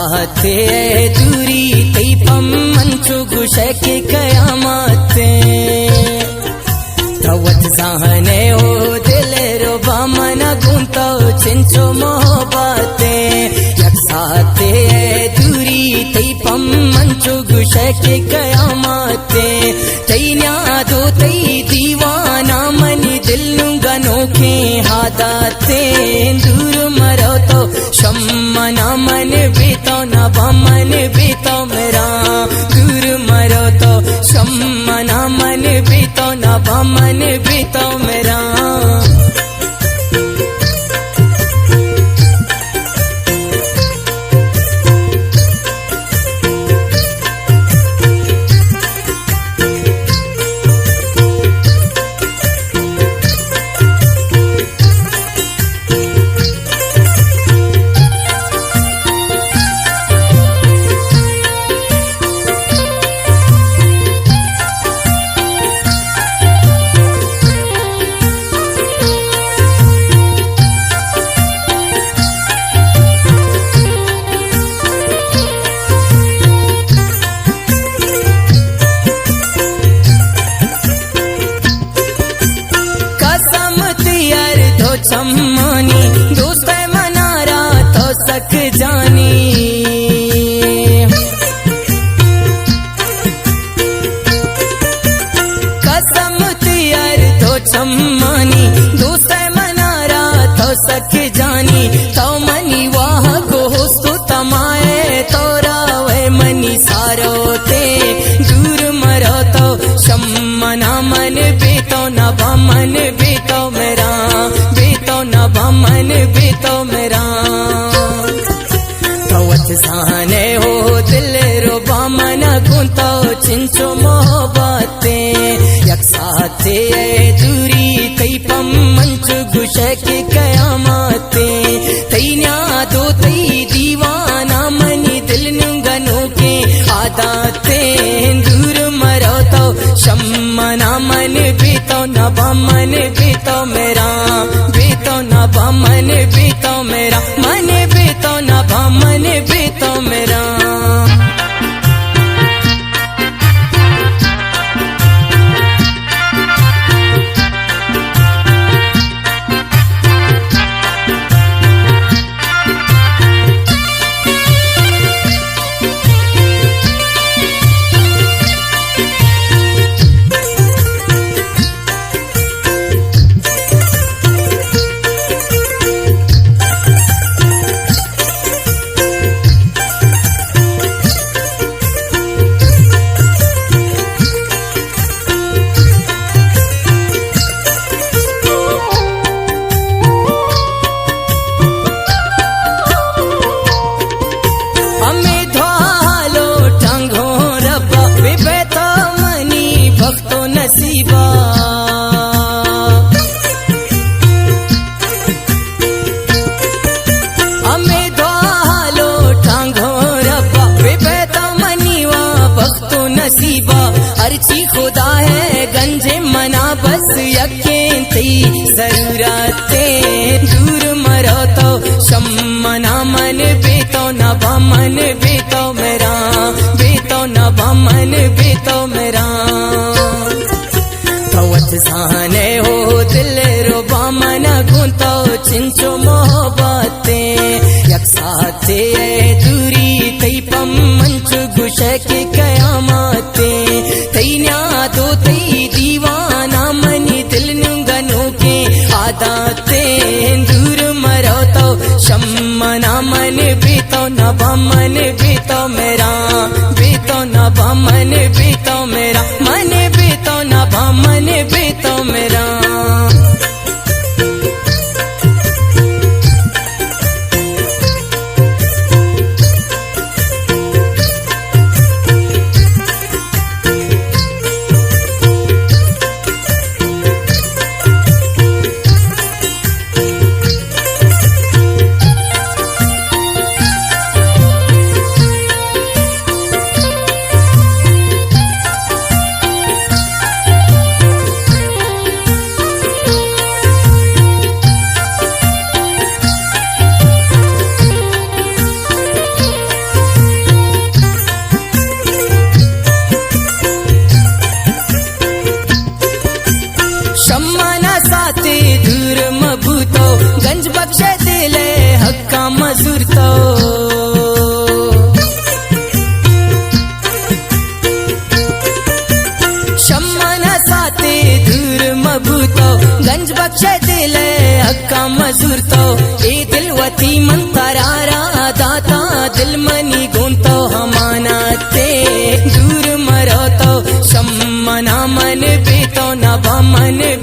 ساعتے اے دوری تئی پم من چو گوشے کہ قیامت ایں۔ تو وت زانے او دلربا منا گوں تو چنچو محبت ایں۔ یک ساعتے اے دوری تئی پم من چو گوشے کہ قیامت ایں۔ تئی نیاد و تئی دیوانا منی دل نوں گنوکیں عادت ایں۔ دور مرو تو شم منا، من بے تو نباں، من بے تو مراں۔ دور مرو تو شم منا، من بے تو نباں، من بے تو مراں۔ قسم تئی ہر دو چمانی، دوست منارا تو سک جانی۔ قسم تئی ہر دو چمانی، دوست منارا تو سک جانی۔ تو منی واہگ و ہست و تمائے، تو راوے منی ساروتے۔ دور مرو تو شم منا، من بے تو نباں، من بے تو مراں۔ بے تو نباں، من بے تو مراں۔ تو وت زانے او دلربا منا گوں تو چنچو محبت ایں۔ یک ساعتے اے دوری تئی پم من چو گوشے کہ قیامت ایں۔ تئی نیاد و تئی دیوانا منی دل نوں گنوکیں عادت ایں۔ دور مرو تو شم منا، من بے تو نباں، من بے تو مراں۔ بے تو نباں، من بے تو مراں۔ من بے تو نباں، من بے تو مراں۔ ہمے دعا لوٹاں گوں ربا، ببئے تو منی بخت و نصیبا۔ ہمے دعا لوٹاں گوں ربا، ببئے تو منی وا بخت و نصیبا۔ ہرچی خدا ءِ گنج منا بس یکیں تئی ضرورت ایں۔ دور مرو تو شم منا، من بے تو نباں، من بے تو مراں۔ بے تو نباں، من بے تو مراں۔ تو وت زانے او دلربا منا گوں تو چنچو محبت ایں۔ یک ساعتے اے دوری تئی پم من چو گوشے کہ قیامت ایں۔ تئی نیاد و تئی دیوانا منی دل نوں گنوکیں عادت ایں۔ دور مرو تو شم منا، من بے تو نباں، من بے تو مراں۔ بے تو نباں، من بے تو مراں۔ من بے تو نباں، من بے تو مراں۔ انے